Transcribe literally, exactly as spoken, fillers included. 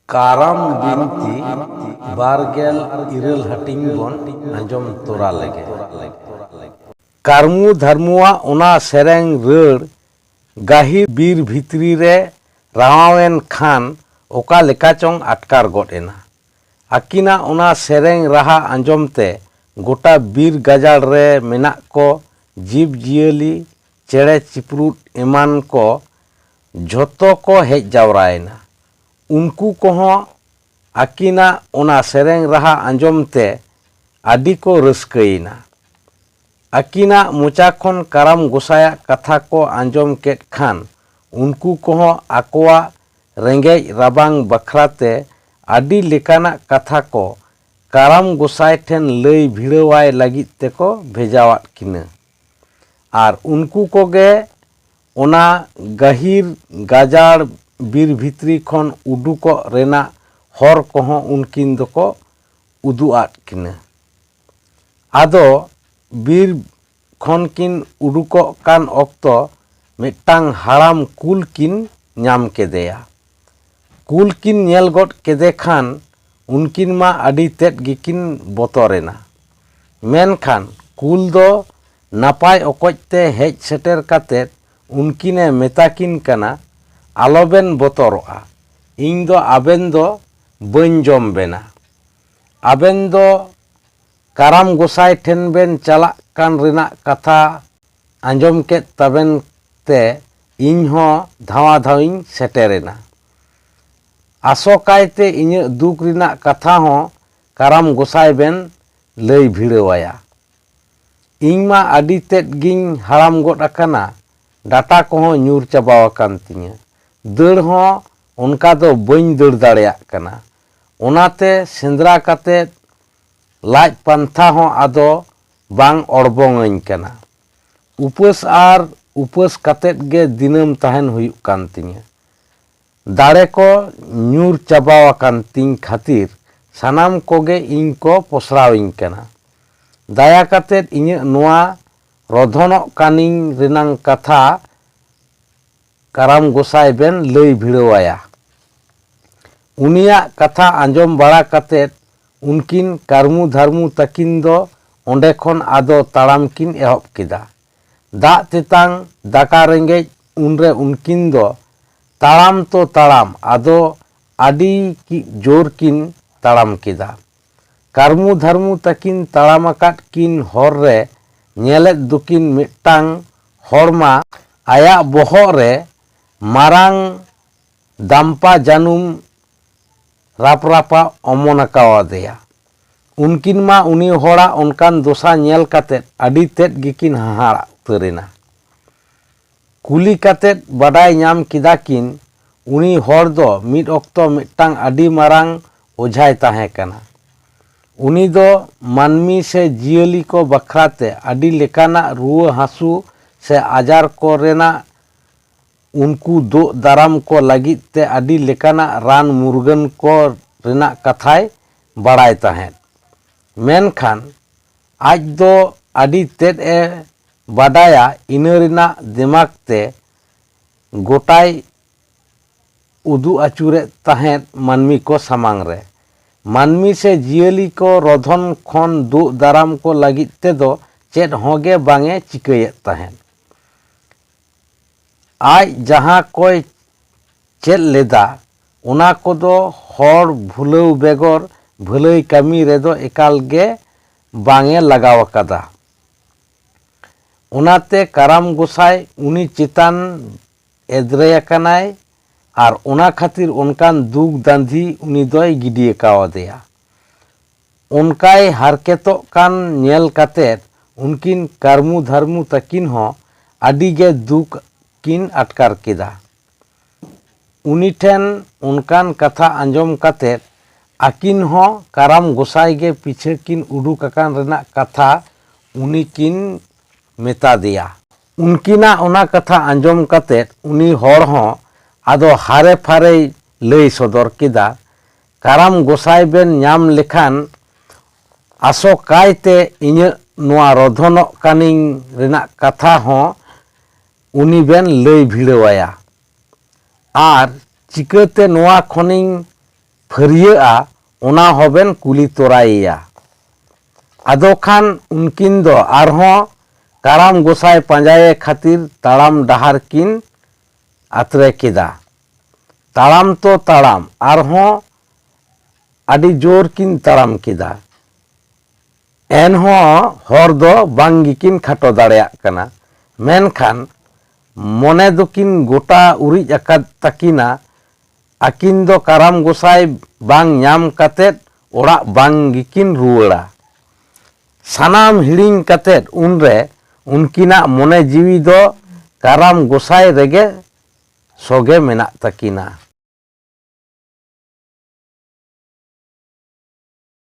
ᱠᱟᱨᱟᱢ ᱵᱤᱱᱛᱤ ᱵᱟᱨ ᱜᱮᱞ ᱤᱨᱟᱹᱞ ᱦᱟᱹᱴᱤᱧ ᱵᱚᱱ ᱟᱸᱡᱚᱢ ᱛᱚᱨᱟ ᱞᱮᱜᱮ᱾ ᱠᱟᱹᱨᱢᱩ ᱫᱷᱟᱹᱨᱢᱩᱣᱟᱜ ᱚᱱᱟ ᱥᱮᱨᱮᱧ ᱨᱟᱹᱲ ᱜᱟᱹᱦᱤᱨ ᱵᱤᱨ ᱵᱷᱤᱛᱨᱤ ᱨᱮ ᱨᱟᱶᱟᱣᱮᱱ ᱠᱷᱟᱱ ᱚᱠᱟ ᱞᱮᱠᱟ ᱪᱚᱝ ᱟᱴᱠᱟᱨ ᱜᱚᱫ ᱮᱱᱟ᱾ ᱟᱹᱠᱤᱱᱟᱜ ᱚᱱᱟ ᱥᱮᱨᱮᱧ ᱨᱟᱦᱟ ᱟᱸᱡᱚᱢ ᱛᱮ ᱜᱚᱴᱟ ᱵᱤᱨ ᱜᱟᱡᱟᱲ ᱨᱮ ᱢᱮᱱᱟᱜ ᱠᱚ ᱡᱤᱵᱽ ᱡᱤᱭᱟᱹᱞᱤ, ᱪᱮᱬᱮ ᱪᱤᱯᱨᱩᱫ ᱮᱢᱟᱱ ᱠᱚ ᱡᱷᱚᱛᱚ ᱠᱚ ᱦᱮᱡ ᱡᱟᱣᱨᱟᱭᱮᱱᱟ᱾ ᱩᱱᱠᱩ ᱠᱚᱦᱚᱸ ᱟᱹᱠᱤᱱᱟᱜ ᱚᱱᱟ ᱥᱮᱨᱮᱧ ᱨᱟᱦᱟ ᱟᱸᱡᱚᱢ ᱛᱮ ᱟᱹᱰᱤ ᱠᱚ ᱨᱟᱹᱥᱠᱟᱹᱭᱮᱱᱟ᱾ ᱟᱹᱠᱤᱱᱟᱜ ᱢᱚᱪᱟ ᱠᱷᱚᱱ ᱠᱟᱨᱟᱢ ᱜᱚᱸᱥᱟᱭᱟᱜ ᱠᱟᱛᱷᱟ ᱠᱚ ᱟᱸᱡᱚᱢ ᱠᱮᱫ ᱠᱷᱟᱱ ᱩᱱᱠᱩ ᱠᱚᱦᱚᱸ ᱟᱠᱚᱣᱟᱜ ᱨᱮᱸᱜᱮᱡ ᱨᱟᱵᱟᱝ ᱵᱟᱠᱷᱨᱟ ᱛᱮ ᱟᱹᱰᱤ ᱞᱮᱠᱟᱱᱟᱜ ᱠᱟᱛᱷᱟ ᱠᱚ ᱠᱟᱨᱟᱢ ᱜᱚᱸᱥᱟᱭ ᱴᱷᱮᱱ ᱞᱟᱹᱭ ᱵᱷᱤᱲᱟᱹᱣᱟᱭ ᱞᱟᱹᱜᱤᱫ ᱛᱮᱠᱚ ᱵᱷᱮᱡᱟᱣᱟᱫ ᱠᱤᱱᱟᱹ᱾ ᱟᱨ ᱩᱱᱠᱩ ᱠᱚᱜᱮ ᱚᱱᱟ ᱜᱟᱹᱦᱤᱨ ᱜᱟᱡᱟᱲ ᱵᱤᱨ ᱵᱷᱤᱛᱨᱤ ᱠᱷᱚᱱ ᱩᱰᱩᱠᱚᱜ ᱨᱮᱱᱟᱜ ᱦᱚᱨ ᱠᱚᱦᱚᱸ ᱩᱱᱠᱤᱱ ᱫᱚᱠᱚ ᱩᱫᱩᱜ ᱟᱫ ᱠᱤᱱᱟᱹ᱾ ᱟᱫᱚ ᱵᱤᱨ ᱠᱷᱚᱱ ᱠᱤᱱ ᱩᱰᱩᱠᱚᱜ ᱠᱟᱱ ᱚᱠᱛᱚ ᱢᱤᱫᱴᱟᱝ ᱦᱟᱲᱟᱢ ᱠᱩᱞ ᱠᱤᱱ ᱧᱟᱢ ᱠᱮᱫᱮᱭᱟ᱾ ᱠᱩᱞ ᱠᱤᱱ ᱧᱮᱞ ᱜᱚᱫ ᱠᱮᱫᱮ ᱠᱷᱟᱱ ᱩᱱᱠᱤᱱ ᱢᱟ ᱟᱹᱰᱤ ᱛᱮᱫ ᱜᱮᱠᱤᱱ ᱵᱚᱛᱚᱨᱮᱱᱟ᱾ ᱢᱮᱱᱠᱷᱟᱱ ᱠᱩᱞ ᱫᱚ ᱱᱟᱯᱟᱭ ᱚᱠᱚᱡ ᱛᱮ ᱦᱮᱡ ᱥᱮᱴᱮᱨ ᱠᱟᱛᱮ ᱩᱱᱠᱤᱱᱮ ᱢᱮᱛᱟ ᱠᱤᱱ ᱠᱟᱱᱟ, "ᱟᱞᱚᱵᱮᱱ ᱵᱚᱛᱚᱨᱚᱜᱼᱟ, ᱤᱧ ᱫᱚ ᱟᱵᱮᱱ ᱫᱚ ᱵᱟᱹᱧ ᱡᱚᱢ ᱵᱮᱱᱟ᱾ ᱟᱵᱮᱱ ᱫᱚ ᱠᱟᱨᱟᱢ ᱜᱚᱸᱥᱟᱭ ᱴᱷᱮᱱ ᱵᱮᱱ ᱪᱟᱞᱟᱜ ᱠᱟᱱ ᱨᱮᱱᱟᱜ ᱠᱟᱛᱷᱟ ᱟᱸᱡᱚᱢ ᱠᱮᱫ ᱛᱟᱵᱮᱱ ᱛᱮ ᱤᱧ ᱦᱚᱸ ᱫᱷᱟᱣᱟ ᱫᱷᱟᱣᱤᱧ ᱥᱮᱴᱮᱨᱮᱱᱟ᱾ ᱟᱥᱚᱠᱟᱭᱛᱮ ᱤᱧᱟᱹᱜ ᱫᱩᱠ ᱨᱮᱱᱟᱜ ᱠᱟᱛᱷᱟ ᱦᱚᱸ ᱠᱟᱨᱟᱢ ᱜᱚᱸᱥᱟᱭ ᱵᱮᱱ ᱞᱟᱹᱭ ᱵᱷᱤᱲᱟᱹᱣᱟᱭᱟ᱾ ᱤᱧ ᱢᱟ ᱟᱹᱰᱤ ᱛᱮᱫ ᱜᱤᱧ ᱦᱟᱲᱟᱢ ᱜᱚᱫ ᱟᱠᱟᱱᱟ, ᱰᱟᱴᱟ ᱠᱚᱦᱚᱸ ᱧᱩᱨ ᱪᱟᱵᱟ ᱟᱠᱟᱱ ᱛᱤᱧᱟᱹ᱾ ᱫᱟᱹᱲ ᱦᱚᱸ ᱚᱱᱠᱟ ᱫᱚ ᱵᱟᱹᱧ ᱫᱟᱹᱲ ᱫᱟᱲᱮᱭᱟᱜ ᱠᱟᱱᱟ᱾ ᱚᱱᱟᱛᱮ ᱥᱮᱸᱫᱽᱨᱟ ᱠᱟᱛᱮ ᱞᱟᱡ ᱯᱟᱱᱛᱷᱟ ᱦᱚᱸ ᱟᱫᱚ ᱵᱟᱝ ᱚᱲᱵᱚᱝᱟᱹᱧ ᱠᱟᱱᱟ᱾ ᱩᱯᱟᱹᱥ ᱟᱨ ᱩᱯᱟᱹᱥ ᱠᱟᱛᱮ ᱜᱮ ᱫᱤᱱᱟᱹᱢ ᱛᱟᱦᱮᱱ ᱦᱩᱭᱩᱜ ᱠᱟᱱ ᱛᱤᱧᱟᱹ᱾ ᱫᱟᱲᱮ ᱠᱚ ᱧᱩᱨ ᱪᱟᱵᱟ ᱟᱠᱟᱱ ᱛᱤᱧ ᱠᱷᱟᱹᱛᱤᱨ ᱥᱟᱱᱟᱢ ᱠᱚᱜᱮ ᱤᱧ ᱠᱚ ᱯᱚᱥᱲᱟᱣᱤᱧ ᱠᱟᱱᱟ᱾ ᱫᱟᱭᱟ ᱠᱟᱛᱮ ᱤᱧᱟᱹᱜ ᱱᱚᱣᱟ ᱨᱚᱫᱷᱚᱱᱚᱜ ᱠᱟᱹᱱᱤᱧ ᱨᱮᱱᱟᱝ ᱠᱟᱛᱷᱟ ᱠᱟᱨᱟᱢ ᱜᱚᱸᱥᱟᱭ ᱵᱮᱱ ᱞᱟᱹᱭ ᱵᱷᱤᱲᱟᱹᱣᱟᱭᱟ᱾" ᱩᱱᱤᱭᱟᱜ ᱠᱟᱛᱷᱟ ᱟᱸᱡᱚᱢ ᱵᱟᱲᱟ ᱠᱟᱛᱮ ᱩᱱᱠᱤᱱ ᱠᱟᱹᱨᱢᱩ ᱫᱷᱟᱨᱢᱩ ᱛᱟᱹᱠᱤᱱ ᱫᱚ ᱚᱸᱰᱮ ᱠᱷᱚᱱ ᱟᱫᱚ ᱛᱟᱲᱟᱢ ᱠᱤᱱ ᱮᱦᱚᱵ ᱠᱮᱫᱟ᱾ ᱫᱟᱜ ᱛᱮᱛᱟᱝ, ᱫᱟᱠᱟ ᱨᱮᱸᱜᱮᱡ, ᱩᱱᱨᱮ ᱩᱱᱠᱤᱱ ᱫᱚ ᱛᱟᱲᱟᱢ ᱛᱚ ᱛᱟᱲᱟᱢ, ᱟᱫᱚ ᱟᱹᱰᱤ ᱠᱤ-, ᱡᱳᱨ ᱠᱤᱱ ᱛᱟᱲᱟᱢ ᱠᱮᱫᱟ᱾ ᱠᱟᱹᱨᱢᱩ ᱫᱷᱟᱨᱢᱩ ᱛᱟᱹᱠᱤᱱ ᱛᱟᱲᱟᱢ ᱟᱠᱟᱫ ᱠᱤᱱ ᱦᱚᱨ ᱨᱮ ᱧᱮᱞᱮᱫ ᱫᱚᱠᱤᱱ ᱢᱤᱫᱴᱟᱝ ᱦᱚᱲᱢᱟ ᱟᱭᱟᱜ ᱵᱚᱦᱚᱜ ᱨᱮ ᱢᱟᱨᱟᱝ ᱫᱟᱢᱯᱟ ᱡᱟᱹᱱᱩᱢ ᱨᱟᱯᱨᱟᱯᱟ ᱚᱢᱚᱱ ᱟᱠᱟᱣᱟᱫᱮᱭᱟ᱾ ᱩᱱᱠᱤᱱ ᱢᱟ ᱩᱱᱤ ᱦᱚᱲᱟᱜ ᱚᱱᱠᱟᱱ ᱫᱚᱥᱟ ᱧᱮᱞ ᱠᱟᱛᱮ ᱟᱹᱰᱤ ᱛᱮᱫ ᱜᱮᱠᱤᱱ ᱦᱟᱦᱟᱲᱟᱜ ᱩᱛᱟᱹᱨ ᱮᱱᱟ᱾ ᱠᱩᱞᱤ ᱠᱟᱛᱮ ᱵᱟᱰᱟᱭ ᱧᱟᱢ ᱠᱮᱫᱟ ᱠᱤᱱ, ᱩᱱᱤ ᱦᱚᱲ ᱫᱚ ᱢᱤᱫ ᱚᱠᱛᱚ ᱢᱤᱫᱴᱟᱝ ᱟᱹᱰᱤ ᱢᱟᱨᱟᱝ ᱚᱡᱷᱟᱭ ᱛᱟᱦᱮᱸ ᱠᱟᱱᱟ᱾ ᱩᱱᱤ ᱫᱚ ᱢᱟᱹᱱᱢᱤ ᱥᱮ ᱡᱤᱭᱟᱹᱞᱤ ᱠᱚ ᱵᱟᱠᱷᱨᱟ ᱛᱮ ᱟᱹᱰᱤ ᱞᱮᱠᱟᱱᱟᱜ ᱨᱩᱣᱟᱹ ᱦᱟᱹᱥᱩ ᱥᱮ ᱟᱡᱟᱨ ᱠᱚ ᱨᱮᱱᱟᱜ ᱩᱱᱠᱩ ᱫᱳᱜ ᱫᱟᱨᱟᱢ ᱠᱚ ᱞᱟᱹᱜᱤᱫ ᱛᱮ ᱟᱹᱰᱤ ᱞᱮᱠᱟᱱᱟᱜ ᱨᱟᱱ ᱢᱩᱨᱜᱟᱹᱱ ᱠᱚ ᱨᱮᱱᱟᱜ ᱠᱟᱛᱷᱟᱭ ᱵᱟᱲᱟᱭ ᱛᱟᱦᱮᱸᱫ᱾ ᱢᱮᱱᱠᱷᱟᱱ ᱟᱡ ᱫᱚ ᱟᱹᱰᱤ ᱛᱮᱫ ᱮ ᱵᱟᱰᱟᱭᱟ, ᱤᱱᱟᱹ ᱨᱮᱱᱟᱜ ᱫᱮᱢᱟᱜᱽ ᱛᱮ ᱜᱚᱴᱟᱭ ᱩᱫᱩᱜ ᱟᱹᱪᱩᱨᱮᱫ ᱛᱟᱦᱮᱸᱫ ᱢᱟᱹᱱᱢᱤ ᱠᱚ ᱥᱟᱢᱟᱝ ᱨᱮ᱾ ᱢᱟᱹᱱᱢᱤ ᱥᱮ ᱡᱤᱭᱟᱹᱞᱤ ᱠᱚ ᱨᱚᱫᱷᱚᱱ ᱠᱷᱚᱱ ᱫᱩᱜ ᱫᱟᱨᱟᱢ ᱠᱚ ᱞᱟᱹᱜᱤᱫ ᱛᱮᱫᱚ ᱪᱮᱫ ᱦᱚᱸ ᱜᱮ ᱵᱟᱝ ᱮ ᱪᱤᱠᱟᱹᱭᱮᱫ ᱛᱟᱦᱮᱸᱫ᱾ ᱟᱡ ᱡᱟᱦᱟᱸ ᱠᱚᱭ ᱪᱮᱫ ᱞᱮᱫᱟ, ᱚᱱᱟ ᱠᱚᱫᱚ ᱦᱚᱲ ᱵᱷᱩᱞᱟᱹᱣ ᱵᱮᱜᱚᱨ ᱵᱷᱟᱹᱞᱟᱹᱭ ᱠᱟᱹᱢᱤ ᱨᱮᱫᱚ ᱮᱠᱟᱞ ᱜᱮ ᱵᱟᱝ ᱮ ᱞᱟᱜᱟᱣ ᱟᱠᱟᱫᱟ᱾ ᱚᱱᱟᱛᱮ ᱠᱟᱨᱟᱢ ᱜᱚᱸᱥᱟᱭ ᱩᱱᱤ ᱪᱮᱛᱟᱱ ᱮᱫᱽᱨᱮ ᱟᱠᱟᱱᱟᱭ ᱟᱨ ᱚᱱᱟ ᱠᱷᱟᱹᱛᱤᱨ ᱚᱱᱠᱟᱱ ᱫᱩᱠ ᱫᱟᱸᱫᱷᱤ ᱩᱱᱤ ᱫᱚᱭ ᱜᱤᱰᱤ ᱟᱠᱟᱣᱟᱫᱮᱭᱟ᱾ ᱚᱱᱠᱟᱭ ᱦᱟᱨᱠᱮᱛᱚᱜ ᱠᱟᱱ ᱧᱮᱞ ᱠᱟᱛᱮ ᱩᱱᱠᱤᱱ ᱠᱟᱹᱨᱢᱩ ᱫᱷᱟᱨᱢᱩ ᱛᱟᱹᱠᱤᱱ ᱦᱚᱸ ᱟᱹᱰᱤ ᱜᱮ ᱫᱩᱠ ᱠᱤᱱ ᱟᱴᱠᱟᱨ ᱠᱮᱫᱟ᱾ ᱩᱱᱤ ᱴᱷᱮᱱ ᱚᱱᱠᱟᱱ ᱠᱟᱛᱷᱟ ᱟᱸᱡᱚᱢ ᱠᱟᱛᱮ ᱟᱹᱠᱤᱱ ᱦᱚᱸ ᱠᱟᱨᱟᱢ ᱜᱚᱸᱥᱟᱭ ᱜᱮ ᱯᱤᱪᱷᱟᱹ ᱠᱤᱱ ᱩᱰᱩᱠ ᱟᱠᱟᱱ ᱨᱮᱱᱟᱜ ᱠᱟᱛᱷᱟ ᱩᱱᱤ ᱠᱤᱱ ᱢᱮᱛᱟ ᱫᱮᱭᱟ᱾ ᱩᱱᱠᱤᱱᱟᱜ ᱚᱱᱟ ᱠᱟᱛᱷᱟ ᱟᱸᱡᱚᱢ ᱠᱟᱛᱮ ᱩᱱᱤ ᱦᱚᱲ ᱦᱚᱸ ᱟᱫᱚ ᱦᱟᱨᱮ ᱯᱷᱟᱨᱮᱭ ᱞᱟᱹᱭ ᱥᱚᱫᱚᱨ ᱠᱮᱫᱟ, "ᱠᱟᱨᱟᱢ ᱜᱚᱸᱥᱟᱭ ᱵᱮᱱ ᱧᱟᱢ ᱞᱮᱠᱷᱟᱱ ᱟᱥᱚᱠᱟᱭᱛᱮ ᱤᱧᱟᱹᱜ ᱱᱚᱣᱟ ᱨᱚᱫᱷᱚᱱᱚᱜ ᱠᱟᱹᱱᱤᱧ ᱨᱮᱱᱟᱜ ᱠᱟᱛᱷᱟ ᱦᱚᱸ ᱩᱱᱤ ᱵᱮᱱ ᱞᱟᱹᱭ ᱵᱷᱤᱲᱟᱹᱣᱟᱭᱟ᱾ ᱟᱨ ᱪᱤᱠᱟᱹᱛᱮ ᱱᱚᱣᱟ ᱠᱷᱚᱱᱤᱧ ᱯᱷᱟᱹᱨᱭᱟᱹᱜᱼᱟ, ᱚᱱᱟ ᱦᱚᱸᱵᱮᱱ ᱠᱩᱞᱤ ᱛᱚᱨᱟᱭᱮᱭᱟ᱾ ᱟᱫᱚ ᱠᱷᱟᱱ ᱩᱱᱠᱤᱱ ᱫᱚ ᱟᱨᱦᱚᱸ ᱠᱟᱨᱟᱢ ᱜᱚᱸᱥᱟᱭ ᱯᱟᱸᱡᱟᱭᱮ ᱠᱷᱟᱹᱛᱤᱨ ᱛᱟᱲᱟᱢ ᱰᱟᱦᱟᱨ ᱠᱤᱱ ᱟᱛᱨᱮ ᱠᱮᱫᱟ᱾ ᱛᱟᱲᱟᱢ ᱛᱚ ᱛᱟᱲᱟᱢ, ᱟᱨᱦᱚᱸ ᱟᱹᱰᱤ ᱡᱳᱨ ᱠᱤᱱ ᱛᱟᱲᱟᱢ ᱠᱮᱫᱟ᱾ ᱮᱱᱦᱚᱸ ᱦᱚᱨ ᱫᱚ ᱵᱟᱝ ᱜᱮᱠᱤᱱ ᱠᱷᱟᱴᱚ ᱫᱟᱲᱮᱭᱟᱜ ᱠᱟᱱᱟ᱾ ᱢᱮᱱᱠᱷᱟᱱ ᱢᱚᱱᱮ ᱫᱚᱠᱤᱱ ᱜᱚᱴᱟ ᱩᱨᱤᱡ ᱟᱠᱟᱫ ᱛᱟᱹᱠᱤᱱᱟ, ᱟᱹᱠᱤᱱ ᱫᱚ ᱠᱟᱨᱟᱢ ᱜᱚᱸᱥᱟᱭ ᱵᱟᱝ ᱧᱟᱢ ᱠᱟᱛᱮᱫ ᱚᱲᱟᱜ ᱵᱟᱝ ᱜᱮᱠᱤᱱ ᱨᱩᱣᱟᱹᱲᱟ᱾ ᱥᱟᱱᱟᱢ ᱦᱤᱲᱤᱧ ᱠᱟᱛᱮᱫ ᱩᱱᱨᱮ ᱩᱱᱠᱤᱱᱟᱜ ᱢᱚᱱᱮ ᱡᱤᱣᱤ ᱫᱚ ᱠᱟᱨᱟᱢ ᱜᱚᱸᱥᱟᱭ ᱨᱮᱜᱮ ᱥᱚᱜᱮ ᱢᱮᱱᱟᱜ ᱛᱟᱹᱠᱤᱱᱟ᱾